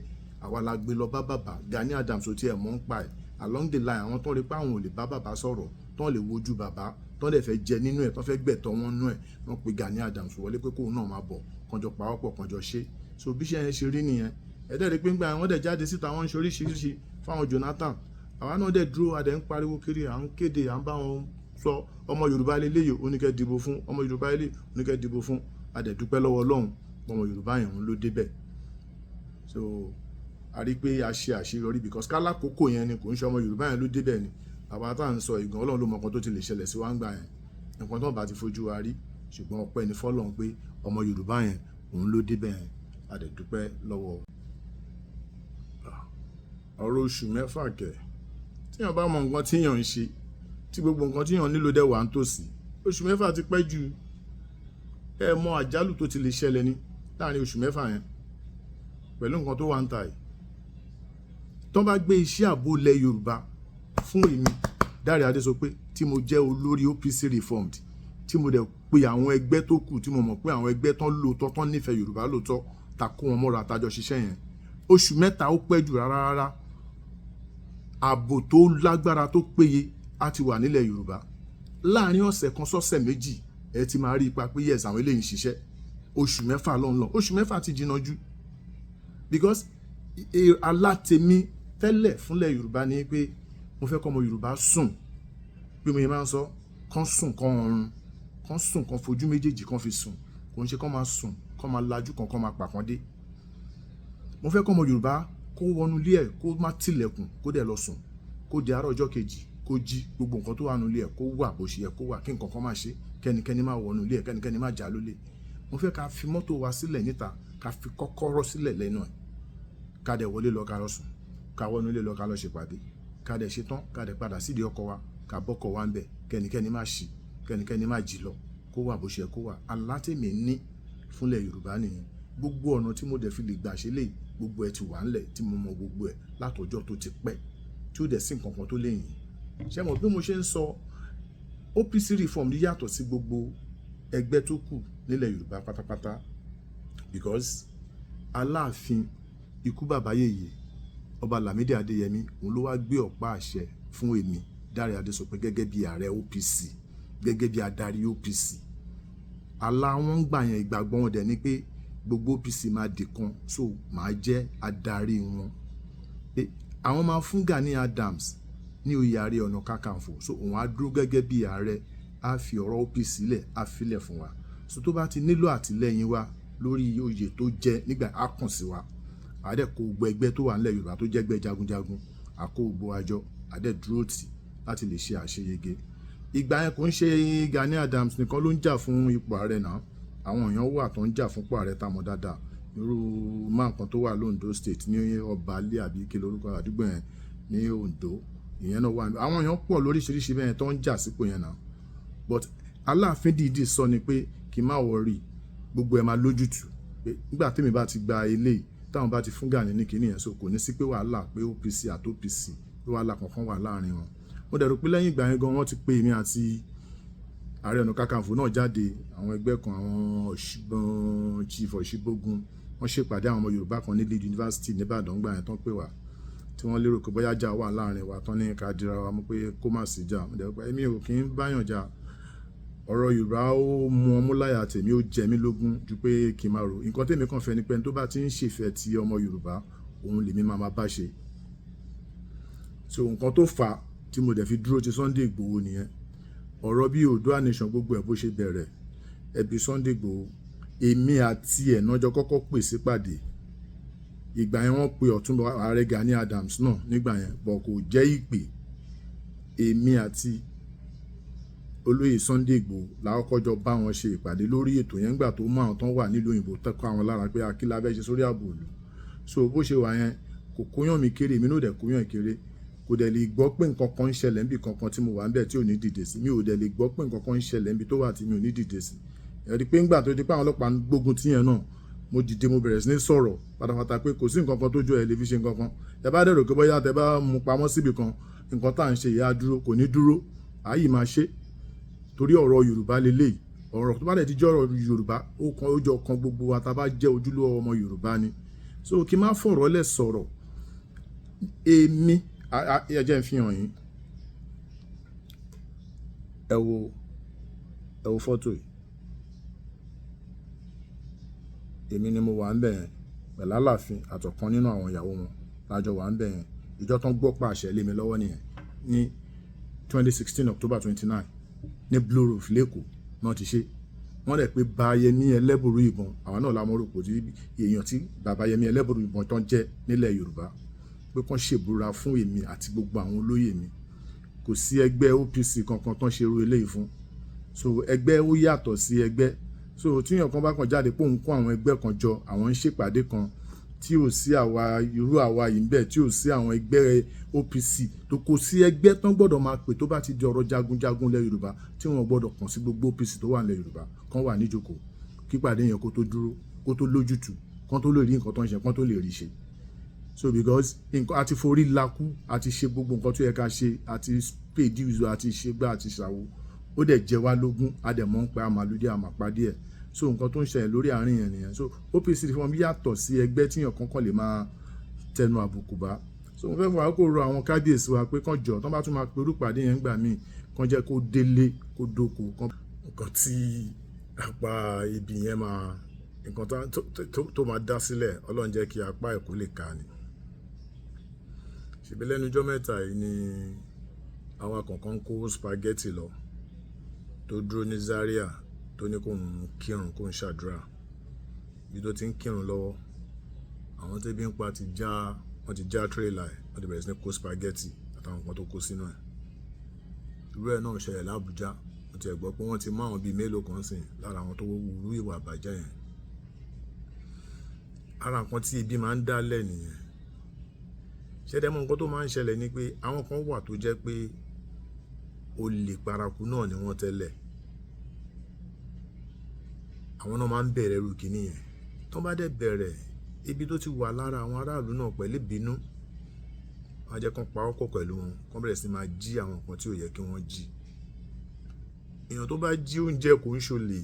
àwa la gbé lọ bá bàbá. Gani Adams ò tiẹ̀ mọ̀ ń pa ẹ̀. Along the line, àwọn tó ń rí pé àwọn ò lè bá bàbá sọ̀rọ̀, tó ń lè wojú bàbá, tó ń lè fẹ́ jẹ nínú ẹ̀, tó ń fẹ́ gbẹ̀tọ́ wọn nú ẹ̀, wọ́n pe Gani Adams wọlé pé kóun náà máa bọ̀, kànjọ pawọ́pọ̀, kànjọ ṣe. So bí iṣẹ́ yẹn ṣe rí nìyẹn. Ẹ̀dẹ́ rí pé ńgbà wọ́n dẹ̀ jáde síta, wọ́n ń ṣe oríṣiríṣi fáwọn Jonathan. Àwa náà dẹ̀ dúró, a dẹ̀ ń pariwo kiri, à ń kéde, à ń bá wọn sọ, ọmọ Yorùbá eléyìí oníkẹ́ dìbò fún, ọmọ Yorùbá eléyìí oníkẹ́ dìbò fún. A dẹ̀ dúpẹ́ lọ́wọ́ Ọlọ́run, ọmọ Yorùbá yẹn òun ló débẹ̀. So a rí pé a ṣe àṣeyọrí, because kálákòókò yẹn ni kò ń ṣe ọmọ Yorùbá yẹn ló débẹ̀ ni bàbá tá à ń sọ ìgàn. Ọlọ́run ló mọ nǹkan tó ti lè ṣẹlẹ̀ sí wa ń gbà yẹn, nǹkan tó bá ti fojú wa rí. Ṣùgbọ́n ọpẹ́ ni fọ́lọ́run pé ọmọ Yorùbá yẹn òun ló débẹ̀ yẹn. A dẹ̀ dúpẹ́ lọ́wọ́. Ọ̀rọ̀ oṣù 6 kẹ̀, tíyàn bá mọ nǹkan tíyàn ń ṣe, tí gbogbo nǹkan tíyàn nílò dẹ̀ wà ń tòsí, oṣù 6 ti pẹ́ jù. Ẹ mọ àjálù tó ti lè ṣẹlẹ̀ ní láàrin oṣù 6 yẹn pẹ̀lú nǹkan tó wà ń ta yìí. Tọ́n bá gbé iṣẹ́ ààbò ilẹ̀ Yorùbá fún èmi, Dáre Adésopé, tí mo jẹ́ olórí OPC Reformed, tí mo dẹ̀ pe àwọn ẹgbẹ́ tó kù, tí mo mọ̀ pé àwọn ẹgbẹ́ tán lóòótọ́, tán nífẹ̀ẹ́ Yorùbá lóòótọ́, ta kó wọn mọ́ra, àtàjọ ṣiṣẹ́ yẹn, oṣù 3 ó pẹ́ jù rárá rárá, ààbò tó lágbára tó péye á ti wà nílẹ̀ Yorùbá. Láàrin ọ̀sẹ̀ kan sọ́sẹ̀ 2, ẹ ti máa rí ipa pé yes, àwọn eléyìí ń ṣiṣẹ́. Oṣù 6 ló ń lọ, oṣù 6 ti jìnnà jù, because alátẹ̀mí tẹ́lẹ̀ fúnlẹ̀ Yorùbá ni pé mo fẹ́ kọ́ ọmọ Yorùbá sùn. Bí mo yẹ máa ń sọ, kán sùn, kán ọrùn, kán sùn, kán fojú méjèèjì kán fi sùn. Kò ń ṣe kán máa sùn, kán máa lajú kan, kán máa pàkán dé. Mo fẹ́ kọ́ ọmọ Yorùbá kó wọnú ilé ẹ̀, kó má tilẹ̀kùn, kó dẹ̀ lọ sùn, kó di àárọ̀ ọjọ́ kejì, kó jí, gbogbo nǹkan tó wà nínú ilé ẹ̀ kó wà bó ṣe yẹ kó wà, kí nǹkan kan má ṣe, kẹ́nikẹ́ni má wọnú ilé ẹ̀, kẹ́nikẹ́ni má jà lólè. Mo fẹ́ ká fi mọ́tò wa sílẹ̀ níta, ká fi kọ́kọ́rọ́ sílẹ̀ lẹ́nu ẹ̀, ká dẹ̀ wọlé lọ, ká lọ sùn, ká wọnú ilé lọ, ká lọ ṣèpàdé, ká dẹ̀ ṣetán, ká dẹ̀ padà sídìí ọkọ̀ wa, ká bọ́kọ̀ wa ń bẹ̀, kẹ́nikẹ́ni má ṣì, kẹ́nikẹ́ni má jí lọ, kó wà bó ṣe yẹ kó wà. Alátèmi ní fúnlẹ̀ Yorùbá nìyẹn. Gbogbo ọ̀nà tí mo dẹ̀ fi lè gbà ṣe lè, gbogbo ẹ̀ ti wà ńlẹ̀, tí mo mọ gbogbo ẹ̀ látọjọ́ tó ti pẹ́, tí ó dẹ̀ sí nǹkan kan tó lè yìn. Ṣé mo bí mo ṣe ń sọ, OPC Reform yàtọ̀ sí gbogbo ẹgbẹ́ tó kù nílẹ̀ Yorùbá pátápátá, because Aláàfin, ikú bàbá yèyé, Ọba Lámídì Adéyẹmí, òun ló wá gbé ọ̀pá àṣẹ fún èmi, Dáre Adésopé, gẹ́gẹ́ bí ààrẹ OPC, gẹ́gẹ́ bí adarí OPC. Àlá wọn ń gbà yẹn, ìgbàgbọ́ wọn dẹ̀ ni pé gbogbo OPC máa dì kan, so màá jẹ́ adarí wọn, pé àwọn máa fún Gani Adams ní oyè Ààrẹ Ọ̀nà Kakanfò, so òun á dúró gẹ́gẹ́ bí ààrẹ, á fi ọ̀rọ̀ OPC sílẹ̀, á filẹ̀ fún wa. So tó bá ti nílò àtìlẹ́yìn wa lórí oyè tó jẹ nígbà, á kàn sí wa. Àá dẹ̀ kó gbogbo ẹgbẹ́ tó wà nílẹ̀ Yorùbá tó jẹ́ ẹgbẹ́ jagunjagun, á kó gbogbo àjọ, á dẹ̀ dúró tì láti lè ṣe àṣeyege. Ìgbà yẹn, kò ń ṣe Gani Adams nìkan ló ń jà fún ipò ààrẹ náà. Àwọn èèyàn wà tó ń jà fún ipò ààrẹ tá a mọ̀ dáadáa, irú máa nǹkan tó wà lóńdó State ní Ọbalẹ̀, àbí kí lorúkọ àdúgbò yẹn ní Ondo, ìyẹn náà wà. Àwọn èèyàn pọ̀ lóríṣiríṣi bẹ́ẹ̀ tó ń jà sípò yẹn náà, but Aláàfin dìídì sọ ni pé kí n má worry, gbogbo ẹ̀ máa lójútùú, pé nígbà tèmi bá ti gba eléyìí, táwọn bá ti fún Gani ní kinní yẹn, so kò ní sí pé wàhálà pé OPC àti OPC, pé wàhálà kankan wà láàrin wọn. Mo dẹ̀ rò pé lẹ́yìn ìgbà yẹn gan, wọ́n ti pe èmi àti Ààrẹ Ọ̀nà Kakanfò náà jáde. Àwọn ẹgbẹ́ kan, àwọn Ọ̀ṣìbọn, Chief Ọ̀ṣìbógun, wọ́n ṣèpàdé àwọn ọmọ Yorùbá kan ní Lead University nìbàdàn gbà yẹn, tán pè wá, tí wọ́n lérò pé bóyá jà wà láàrin wa, tán ní ká dira wa mú pé kó má sí jà. Mo dẹ̀ rò pé èmi ò kí ń báyàn jà. Ọ̀rọ̀ Yorùbá ó mú ọmú láyà tèmi, ó jẹ mí lógún ju pé kí n máa rò. Nǹkan tèmi kàn fẹ́ ni pé ẹni tó bá ti ń ṣèfẹ́ ti ọmọ Yorùbá, òun lèmi máa máa bá ṣe. So nǹkan tó fà á tí mo dẹ̀ fi dúró ti Sunday Igboho nìyẹn. Ọ̀rọ̀ bí Oòduà Nation, gbogbo ẹ̀ bó ṣe bẹ̀rẹ̀, ẹbí Sunday Igboho, èmi àti ẹ̀ náà jọ kọ́kọ́ pè sípàdé. Ìgbà yẹn, wọ́n pe ọ̀túnba ààrẹ Gani Adams náà nígbà yẹn, bọ̀ kò jẹ́ ìpè. Èmi àti Olóyè Sunday Igboho làkọ́kọ́ jọ bá wọn ṣe ìpàdé lórí ètò yẹn ńgbà tó mú àwọn tán wà nílùú òyìnbó tẹ́kọ̀ àwọn lára pé kí la fẹ́ ṣe sórí ààbò ìlú. So bó ṣe wà yẹn, kò kóyàn mi kéré, èmi náà dẹ̀ kóyàn kéré. Kò dẹ̀ lè gbọ́ pé nǹkan kan ń ṣẹlẹ̀ níbi kankan tí mo wà níbẹ̀ tí ò ní dìde sí. Mi ò dẹ̀ lè gbọ́ pé nǹkan kan ń ṣẹlẹ̀ níbi tó wà tí mi ò ní dìde sí. Ẹ rí pé ńgbà tó di pé àwọn ọlọ́pàá ń gbógun tí yẹn náà, mo dìde, mo bẹ̀rẹ̀ sí ní sọ̀rọ̀ pátápátá pé kò sí nǹkan kan tó jọ ẹ lè fi ṣe nǹkan kan. Ẹ bá dẹ̀rò pé bóyá tẹ bá mú pamọ́ síbi kan, nǹkan tá à ń ṣe yìí á dúró, kò ní dúró, àyè máa ṣe. Torí ọ̀rọ̀ Yorùbá leléyìí. Ọ̀rọ̀ tó bá dẹ̀ ti jẹ́ ọ̀rọ̀ Yorùbá, ó kan, ó jọ kan gbogbo wa tá bá jẹ́ ojúlówó ọmọ Yorùbá ni. So kí n má fọ̀rọ̀ lẹ̀ sọ̀rọ̀. Èmi, ẹ jẹ́ n fi hàn yín. Ẹ wo, ẹ wo fọ́tò yìí. Èmi ni mo wà níbẹ̀ yẹn pẹ̀lú Aláàfin àtọ̀kan nínú àwọn ìyàwó wọn. Lájọ wà níbẹ̀ yẹn. Ìjọ tán gbọ́ pàṣẹ lé mi lọ́wọ́ nìyẹn ní 2016 October 29 ní Blue Roof l'Ékòó náà ti ṣe. Wọ́n dẹ̀ pé Báyẹmí Ẹlẹ́bùrú ìbọn. Àwa náà la mọ̀ orúkọ tí èèyàn tí bàbá Yẹmí Ẹlẹ́bùrú ìbọn tán jẹ́ nílẹ̀ Yorùbá, pé kán ṣèbúra fún èmi àti gbogbo àwọn olóyè mi. Kò sí ẹgbẹ́ OPC kankan tán ṣe irú eléyìí fún. So ẹgbẹ́ ó yàtọ̀ sí ẹgbẹ́. So tí èèyàn kan bá kan jáde pé òun kó àwọn ẹgbẹ́ kan jọ, àwọn ń ṣèpàdé kan tí ò sí àwa irú àwa yìí ń bẹ, tí ò sí àwọn ẹgbẹ́ OPC tó kò sí ẹgbẹ́ tán gbọ́dọ̀ máa pè tó bá ti di ọ̀rọ̀ jagunjagun ilẹ̀ Yorùbá tí wọ́n gbọ́dọ̀ kàn sí gbogbo OPC tó wà nílẹ̀ Yorùbá kan wà níjókòó kí ìpàdé yẹn kó tó dúró, kó tó lójútùú, kán tó lè rí nǹkan tó ń ṣe, kán tó lè rí ṣe. So because nǹkan a ti forí lakú, a ti ṣe gbogbo nǹkan tó yẹ ká ṣe, a ti pay dues, a ti ṣe gbá, a ti ṣàwo. Ó dẹ̀ jẹ wá lógún, a dẹ̀ mọ̀ ń pa àmàlùdí àmàpá díẹ̀. So nǹkan tó ń ṣẹlẹ̀ lórí àárín yẹn nìyẹn. So OPC reform yàtọ̀ sí ẹgbẹ́ tí èèyàn kankan lè máa tẹnu àbùkù bá. So mo fẹ́ fọ àkókò rọ àwọn kábíyèsí wa pé kán jọ, tán bá tún máa pe irú ìpàdé yẹn ńgbà míì, kán jẹ́ kó délé, kó dóko. Kán nǹkan tí apá ibi yẹn máa, nǹkan tó máa dá sílẹ̀, Ọlọ́run jẹ́ kí apá ẹ̀ kó lè ká ni. Ṣèbí lẹ́nu ijọ́ mẹ́ta yìí ni àwọn kọ̀ọ̀kan ń kó spaghetti lọ tó dúró ní Zaria tó ní kó ń kírun, kó ń ṣàdúrà. Ibi tó ti ń kírun lọ́wọ́, àwọn tí ebi ń pa ti já, wọ́n ti já trailer ẹ̀, wọ́n ti bẹ̀rẹ̀ sí ní kó spaghetti àtàwọn nǹkan tó kó sínú ẹ̀. Irú ẹ náà ṣẹlẹ̀ l'Abuja. Mo ti ẹ̀ gbọ́ pé wọ́n ti mú àwọn bíi mélòó kan sìn lára àwọn tó wúru ìwà ìbàjẹ́ yẹn. Ara nǹkan tí ebi máa ń dá lẹ̀ nìyẹn. Ṣé dẹ̀ mọ̀ nǹkan tó máa ń ṣẹlẹ̀ ni pé àwọn kan wà tó jẹ́ pé olè paraku náà ni wọ́n tẹ́lẹ̀. Àwọn náà máa ń bẹ̀rẹ̀ irú kíní yẹn. Tán bá dẹ̀ bẹ̀rẹ̀, ibi tó ti wà lára àwọn aráàlú náà pẹ̀lú ìbínú, wọ́n á jẹ́ kí wọ́n pawọ́pọ̀ pẹ̀lú wọn, kí wọ́n bẹ̀rẹ̀ sí máa jí àwọn nǹkan tí ò yẹ kí wọ́n jí. Èèyàn tó bá jí oúnjẹ kò ń ṣolè.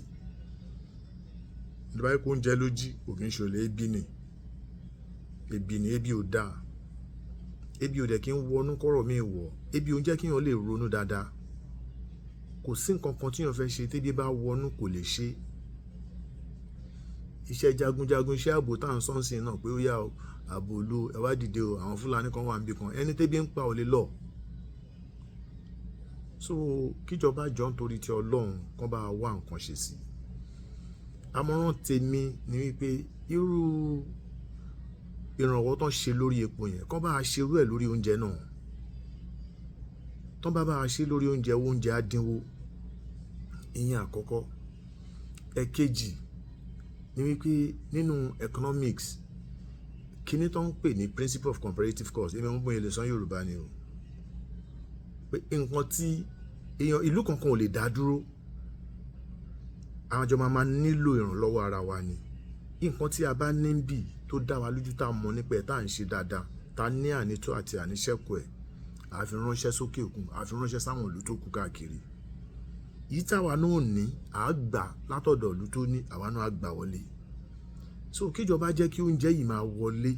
Tó bá jẹ́ pé oúnjẹ ló jí, kò kí ń ṣolè, ebi ni. Ebi ni, ebi ò da. Ebi ò dẹ̀ kí ń wọnú kọ́rọ̀ mí wọ̀. Ebi ò ń jẹ́ kí èèyàn lè ronú dáadáa. Kò sí nǹkan kan tí èèyàn fẹ́ ṣe tí ebi bá wọnú kò lè ṣe. Iṣẹ́ jagunjagun, iṣẹ́ ààbò tá ń sọ ń náà pé ó yá o, ààbò ìlú, ẹ wá dìde o, àwọn Fúlàní kan wà níbí kan. Ẹni tí ebi ń pa ò lè lọ. So kíjọba jọ nítorí tí Ọlọ́run kan bá wá nǹkan ṣe sí. Àmọ̀ràn tèmi ni wípé irú ìrànwọ́ tó ń ṣe lórí epo yẹn, kán bá ṣe irú ẹ̀ lórí oúnjẹ náà. Tán bá bá ṣe lórí oúnjẹ, oúnjẹ á dínwó. Ìyẹn àkọ́kọ́. Ẹ̀kejì ni wípé nínú economics, kíní tó ń pè ní principle of comparative cost, èmi ò mọ̀ bóyá lè sọ Yorùbá ni o. Pé nǹkan tí èèyàn ìlú kankan ò lè dá dúró. Àwọn àjọ máa máa nílò ìrànlọ́wọ́ ara wa ni. Nǹkan tí a bá ní níbí tó dá wa lójú tá a mọ̀ nípa ẹ̀ tá à ń ṣe dáadáa, tá ní ànító àti àníṣẹ́kù ẹ̀, a fi ránṣẹ́ sókè òkun, a fi ránṣẹ́ sáwọn ìlú tó kù káàkiri. Èyí tí àwa náà ò ní, à gbà látọ̀dọ̀ ìlú tó ní, àwa náà á gbà wọlé. So kíjọba jẹ́ kí oúnjẹ yìí máa wọlé,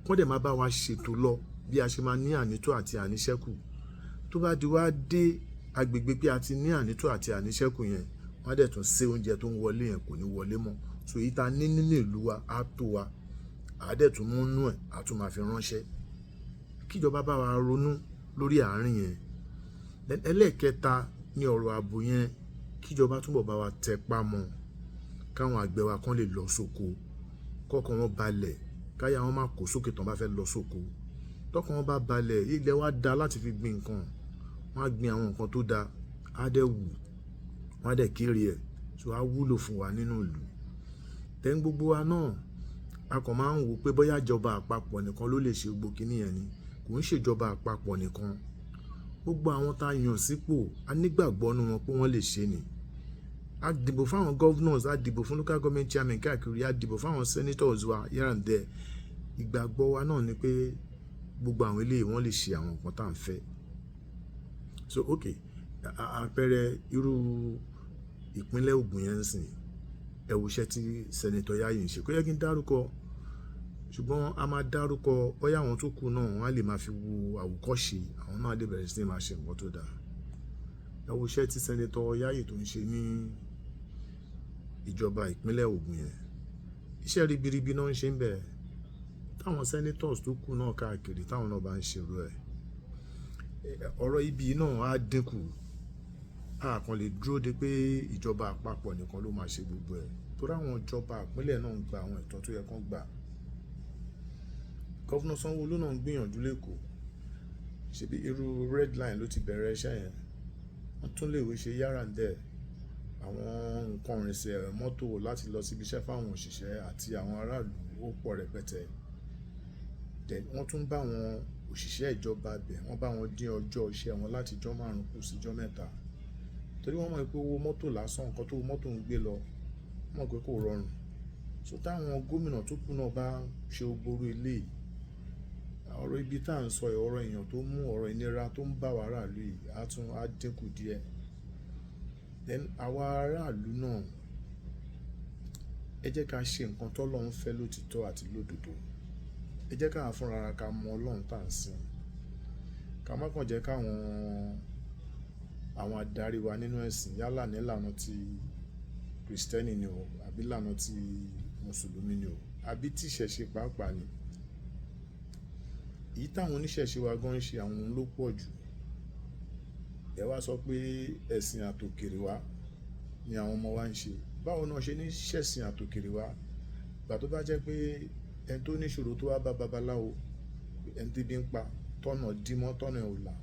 kán dẹ̀ máa bá wa ṣètò lọ bí a ṣe máa ní ànító àti àníṣẹ́kù. Tó bá di wá dé agbègbè pé a ti ní ànító àti àníṣẹ́kù yẹn, wọ́n á dẹ̀ tún ṣe oúnjẹ tó ń wọlé yẹn kò ní wọlé mọ́. So èyí tá ní nínú ìlú wa á tó wa, a dẹ̀ tún mú nú ẹ̀, a tún máa fi ránṣẹ́. Kíjọba bá wa ronú lórí àárín yẹn. Then ẹlẹ́ẹ̀kẹta ní ọ̀rọ̀ ààbò yẹn, kíjọba túbọ̀ bá wa tẹpá mọ́, káwọn àgbẹ̀ wa kan lè lọ sóko, kọ́kàn wọn balẹ̀, káyà wọn má kó sókè tán bá fẹ́ lọ sóko. Tọkàn wọn bá balẹ̀, ilẹ̀ wa da láti fi gbin nǹkan. Wọ́n á gbin àwọn nǹkan tó da. Á dẹ̀ wù, wọ́n á dẹ̀ kéré ẹ̀, so á wúlò fún wa nínú ìlú. Then gbogbo wa náà, a kàn máa ń wò pé bóyá ìjọba àpapọ̀ nìkan ló lè ṣe gbogbo kíní yẹn ni. Kò ń ṣe ìjọba àpapọ̀ nìkan. Gbogbo àwọn tá yàn sípò, a nígbàgbọ́ nínú wọn pé wọ́n lè ṣe ni. A dìbò fún àwọn governors, a dìbò fún local government chairman káàkiri, a dìbò fún àwọn senators wa here and there. Ìgbàgbọ́ wa náà ni pé gbogbo àwọn eléyìí wọ́n lè ṣe àwọn nǹkan tá ń fẹ́. So okay, àpẹẹrẹ irú ìpínlẹ̀ Ògùn yẹn ń sìn, ẹ wo iṣẹ́ tí Senator Yayi ń ṣe. Kò yẹ kí n dárúkọ, ṣùgbọ́n a máa dárúkọ bóyá àwọn tó kù náà wọ́n á lè máa fi wo àwòkọ́ṣe, àwọn náà lè bẹ̀rẹ̀ sí ní máa ṣe nǹkan tó dáa. Ẹ wo iṣẹ́ tí Senator Yayi tó ń ṣe ní ìjọba ìpínlẹ̀ Ògùn yẹn. Iṣẹ́ ribiribi náà ń ṣe ń bẹ̀. Táwọn senators tó kù náà káàkiri, táwọn náà bá ń ṣe irú ẹ̀, ọ̀rọ̀ ibi náà á dínkù. A kàn lè dúró de pé ìjọba àpapọ̀ nìkan ló máa ṣe gbogbo ẹ̀. Torí àwọn ìjọba ìpínlẹ̀ náà ń gba àwọn ẹ̀tọ́ tó yẹ kó gbà. Governor Sanwo-Olu náà ń gbìyànjú l'Ékòó. Ṣebí irú red line ló ti bẹ̀rẹ̀ iṣẹ́ yẹn. Wọ́n tún lè wé ṣe here and there. Àwọn nǹkan ìrìnsẹ̀ mọ́tò láti lọ síbi iṣẹ́ fún àwọn òṣìṣẹ́ àti àwọn aráàlú ó pọ̀ rẹpẹtẹ. Then wọ́n tún bá àwọn òṣìṣẹ́ ìjọba bẹ̀, wọ́n bá wọn dín ọjọ́ iṣẹ́ wọn láti ọjọ́ márùn-ún kù sí ọjọ́ mẹ́ta. Torí wọ́n mọ̀ pé owó mọ́tò lásán, nǹkan tó owó mọ́tò ń gbé lọ, wọ́n mọ̀ pé kò rọrùn. So táwọn gómìnà tó kù náà bá ṣe gbogbo irú eléyìí, ọ̀rọ̀ ibi tí à ń sọ, ọ̀rọ̀ èèyàn tó mú ọ̀rọ̀ ìnira tó ń bá wa aráàlú yìí á tún á dínkù díẹ̀. Then àwa aráàlú náà, ẹ jẹ́ ká ṣe nǹkan tó Ọlọ́run fẹ́ lótítọ́ àti lódodo. Ẹ jẹ́ ká fúnra ra ká mọ Ọlọ́run tá ń sìn. Ká má kàn jẹ́ káwọn àwọn adarí wa nínú ẹ̀sìn yálà ní ìlànà tí Kristẹni ni o àbí ìlànà tí Mùsùlùmí ni o àbí tí ìṣẹ̀ṣe pàápàá ni. Èyí táwọn oníṣẹ̀ṣe wa gan ń ṣe àwọn ló pọ̀ jù. Ẹ wá sọ pé ẹ̀sìn àtòkèrè wa ni àwọn ọmọ wa ń ṣe. Báwo náà ṣe ní ṣẹ̀sìn àtòkèrè wa? Ìgbà tó bá jẹ́ pé ẹni tó ní ìṣòro tó wá bá babaláwo, ẹni tí bí ń pa, tọ̀nà dímọ́, tọ̀nà ò là.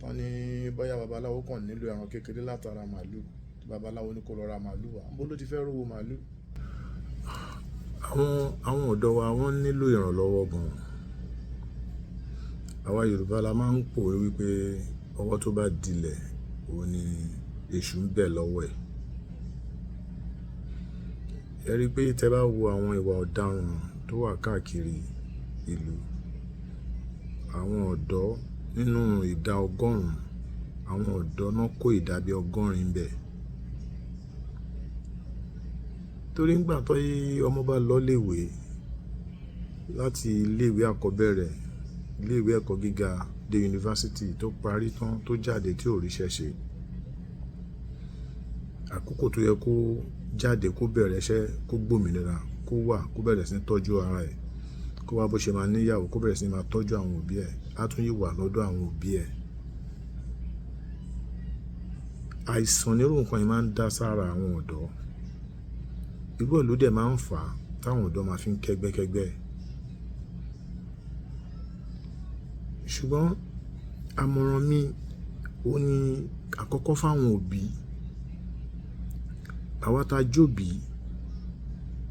Tán ní bóyá babaláwo kàn nílò ẹran kékeré látara màlúù, babaláwo ní kó lọ ra màlúù wá. Níbo ló ti fẹ́ rówó màlúù? Àwọn ọ̀dọ́ wa wọ́n nílò ìrànlọ́wọ́ gan. Àwa Yorùbá la máa ń pòwe wípé ọwọ́ tó bá dilẹ̀, òun ni èṣù ń bẹ̀ lọ́wọ́ ẹ̀. Ẹ rí i pé tí ẹ bá wo àwọn ìwà ọ̀daràn tó wà káàkiri ìlú, àwọn ọ̀dọ́ nínú ìdá ọgọ́rùn-ún, àwọn ọ̀dọ́ náà kó ìdá bí ọgọ́rin ń bẹ̀. Torí nígbà tó ọmọ bá lọ ilé ìwé láti ilé ìwé àkọ́bẹ̀rẹ̀, ilé ìwé ẹ̀kọ́ gíga dé yunifásítì tó parí tán tó jáde tí ò rí iṣẹ́ ṣe. Àkókò tó yẹ kó jáde kó bẹ̀rẹ̀ iṣẹ́, kó gbòmìnira, kó wà, kó bẹ̀rẹ̀ sí ní tọ́jú ara ẹ̀, kó wá bó ṣe máa ní ìyàwó, kó bẹ̀rẹ̀ sí ní máa tọ́jú àwọn òbí ẹ̀, á tún yí wà lọ́dọ̀ àwọn òbí ẹ̀. Àìsàn nírú nǹkan yìí máa ń dá sára àwọn ọ̀dọ́. Irú ẹ ló dẹ̀ máa ń fà á táwọn ọ̀dọ́ máa fi ń kẹ́gbẹ́kẹ́gbẹ́. Ṣùgbọ́n àmọ̀ràn mi ó ní àkọ́kọ́ fún àwọn òbí. Àwa tá jóbi,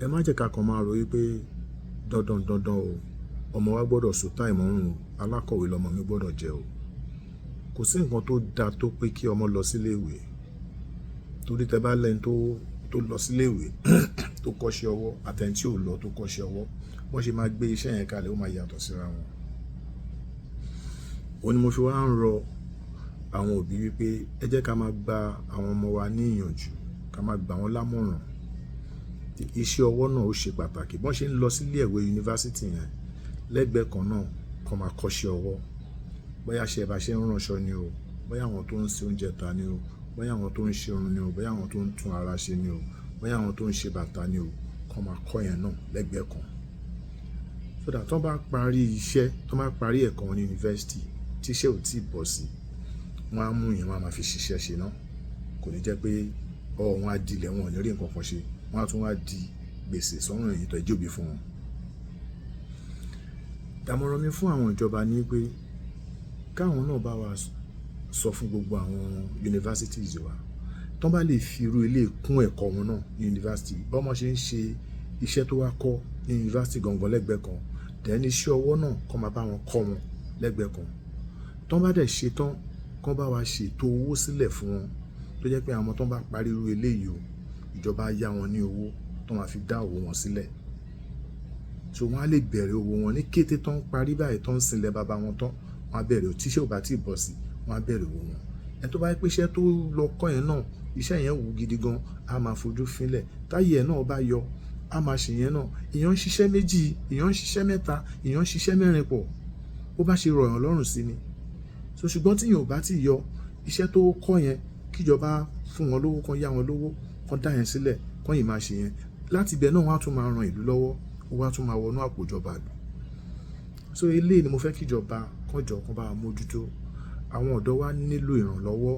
ẹ má jẹ́ ká kàn máa rò wípé dandan dandan o, ọmọ wa gbọdọ̀ so táì mọ́rùn o, alákọ̀wé lọmọ mi gbọdọ̀ jẹ́ o. Kò sí nǹkan tó da tó pé kí ọmọ lọ sí ilé ìwé. Torí tí ẹ bá lẹ́ni tó lọ sí ilé ìwé tó kọ́ṣẹ́ ọwọ́ àti ẹni tí ò lọ tó kọ́ṣẹ́ ọwọ́, bó ṣe máa gbé iṣẹ́ yẹn kalẹ̀ ó máa yàtọ̀ síra wọn. Òun ni mo fi wá ń rọ àwọn òbí wípé ẹ jẹ́ ká máa gba àwọn ọmọ wa ní ìyànjú, ká máa gbà wọ́n lámọ̀ràn. Iṣẹ́ ọwọ́ náà ó ṣe pàtàkì. Bọ́n ṣe ń lọ sí ilé ìwé yunifásítì yẹn, lẹ́gbẹ̀ẹ́ kan náà kó máa kọ́ṣẹ́ ọwọ́. Bóyá ṣe bá ṣe ń ránṣọ ni o, bóyá àwọn tó ń se oúnjẹ ta ni o, bóyá àwọn tó ń ṣe irun ni o, bóyá àwọn tó ń tún ara ṣe ni o, bóyá àwọn tó ń ṣe bàtà ni o, kó máa kọ́ yẹn náà lẹ́gbẹ̀ẹ́ kan. So that tí wọ́n bá parí iṣẹ́, tí wọ́n bá parí ẹ̀kọ́ wọn ní yunifásítì tí iṣẹ́ ò tí ì bọ́ sí, wọ́n á mú ìyẹn wọ́n á máa fi ṣiṣẹ́ ṣe náà. Kò ní jẹ́ pé ọwọ́ wọn á dilẹ̀, wọn ò ní rí nǹkan kan ṣe. Wọ́n á tún wá di gbèsè sọ́rùn ẹ̀yin tó jẹ́ òbí fún wọn. Àmọ̀ràn mi fún àwọn ìjọba ni pé káwọn náà bá wa sọ fún gbogbo àwọn universities wa, tán bá lè fi irú ilé kún ẹ̀kọ́ wọn náà ní yunifásitì, bọ́mọ ṣe ń ṣe iṣẹ́ tó wá kọ́ ní yunifásitì gangan lẹ́gbẹ̀ẹ́ kan, then iṣẹ́ ọwọ́ náà kọ́ máa bá wọn kọ́ wọn lẹ́gbẹ̀ẹ́ kan. Tán bá dẹ̀ ṣe tán, kán bá wa ṣètò owó sílẹ̀ fún wọn, tó jẹ́ pé àwọn tán bá parí irú eléyìí o, ìjọba á yá wọn ní owó tó máa fi dá òwò wọn sílẹ̀. So wọ́n á lè bẹ̀rẹ̀ òwò wọn ní kété tán parí báyìí, tán ń sinlẹ̀ bàbá wọn tán, wọ́n á bẹ̀rẹ̀. Tíṣẹ́ ò bá tí ì bọ̀ sí, wọ́n á bẹ̀rẹ̀ òwò wọn. Ẹni tó bá jẹ́ pé iṣẹ́ tó lọ kọ́ yẹn náà, iṣẹ́ yẹn wù gidi gan, á máa fojú fínlẹ̀. Táyé ẹ̀ náà bá yọ, á máa ṣe yẹn náà. Èèyàn ń ṣiṣẹ́ méjì, èèyàn ń ṣiṣẹ́ mẹ́ta, èèyàn ń ṣiṣẹ́ mẹ́rin pọ̀. Bó bá ṣe rọ̀yàn lọ́rùn sí ni. So ṣùgbọ́n tí èèyàn ò bá tí yọ, iṣẹ́ tó kọ́ yẹn, kíjọba fún wọn lówó, kán yá wọn lówó, kán dá yẹn sílẹ̀, kán yìí máa ṣe yẹn. Láti ibẹ̀ náà, wọ́n á tún máa ran ìlú lọ́wọ́, owó á tún máa wọnú àpò ìjọba ìlú. So eléyìí ni mo fẹ́ kíjọba kán jọ kán bá wa mójútó. Àwọn ọ̀dọ́ wa nílò ìrànlọ́wọ́,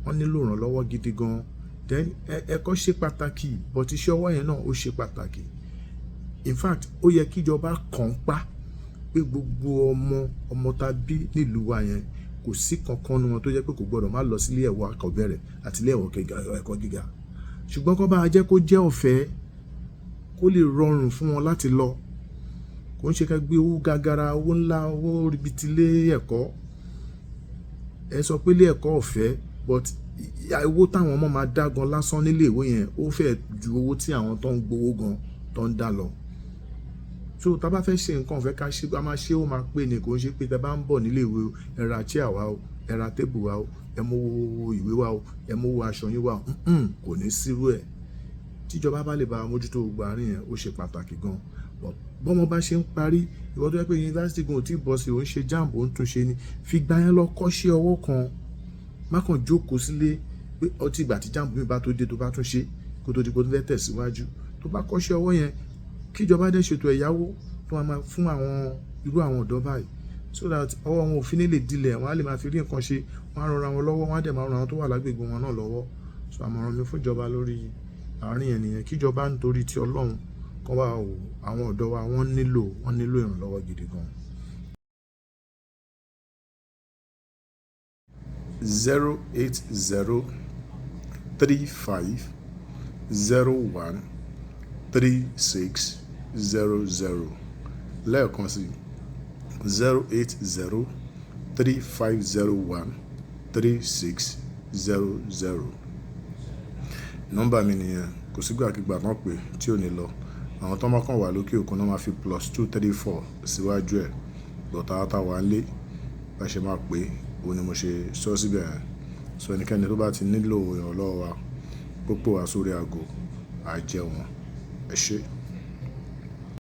wọ́n nílò ìrànlọ́wọ́ gidi gan. Then ẹ̀kọ́ ṣe pàtàkì, but iṣẹ́ ọwọ́ yẹn náà ó ṣe pàtàkì. In fact, ó yẹ kíjọba kàn pa pé gbogbo ọmọ ọmọ tá bí nílùú wa yẹn, kò sí kankan nínú wọn tó jẹ́ pé kò gbọdọ̀ má lọ sí ilé ẹ̀kọ́ àkọ́bẹ̀rẹ̀ àti ilé ẹ̀kọ́ gíga. Ṣùgbọ́n kó bá jẹ́ kó jẹ́ ọ̀fẹ́, kó lè rọrùn fún wọn láti lọ. Kò ń ṣe ká gbé owó gagara, owó ńlá, owó ribiti lé ẹ̀kọ́. Ẹ sọ pé ilé ẹ̀kọ́ ọ̀fẹ́, but owó táwọn ọmọ máa dá gan lásán nílé ìwé yẹn, ó fẹ́ ju owó tí àwọn tó ń gbowó gan tó ń dá lọ. So tá bá fẹ́ ṣe nǹkan ọ̀fẹ́, ká ṣe, a máa ṣe, ó máa pé ni. Kò ń ṣe pé tẹ bá ń bọ̀ nílé ìwé o, ẹ ra chair wá o, ẹ ra table wá o, ẹ mú owó ìwé wá o, ẹ mú owó aṣọ yín wá o. Kò ní sírú ẹ̀. Tíjọba bá lè bá wa mójútó gbogbo àárín yẹn, ó ṣe pàtàkì gan. But bọ́mọ bá ṣe ń parí, ìwọ tó jẹ́ pé yunifásitì gan ò tí ì bọ́ sí, ò ń ṣe JAMB, ò ń tún ṣe ni, fi gbá yẹn lọ kọ́ṣẹ́ ọwọ́ kan. Má kàn jókòó sílé pé ọtí ìgbà tí JAMB mi bá tó dé tó bá tún ṣe kó tó di pé ó fẹ́ tẹ̀síwájú. Tó bá kọ́ṣẹ́ ọwọ́ yẹn, kíjọba dẹ̀ ṣètò ẹ̀yáwó tó máa fún àwọn irú àwọn ọ̀dọ́ báyìí, so that ọwọ́ wọn ò fi ní lè dilẹ̀, wọ́n á lè máa fi rí nǹkan ṣe, wọ́n á ran ara wọn lọ́wọ́, wọ́n á dẹ̀ máa ran àwọn tó wà lágbègbè wọn náà lọ́wọ́. So àmọ̀ràn mi fún ìjọba lórí àárín yẹn nìyẹn. Kíjọba nítorí ti Ọlọ́run kán wá wò àwọn ọ̀dọ́ wa, wọ́n nílò ìrànlọ́wọ́ gidi gan. 08035013600. Lẹ́ẹ̀kan sí, 08035013600. Nọ́mbà mi nìyẹn. Kò sígbàkigbà kan pé tí ò ní lọ. Àwọn tó bá kàn wà lókè òkun náà máa fi +234 síwájú ẹ̀. But àwa tá wà nílé, bá ṣe máa pè, òun ni mo ṣe sọ síbẹ̀ yẹn. So ẹnikẹ́ni tó bá ti nílò ìrànlọ́wọ́ wa, kó pè wá sórí ago, a jẹ́ wọn. Ẹ ṣé.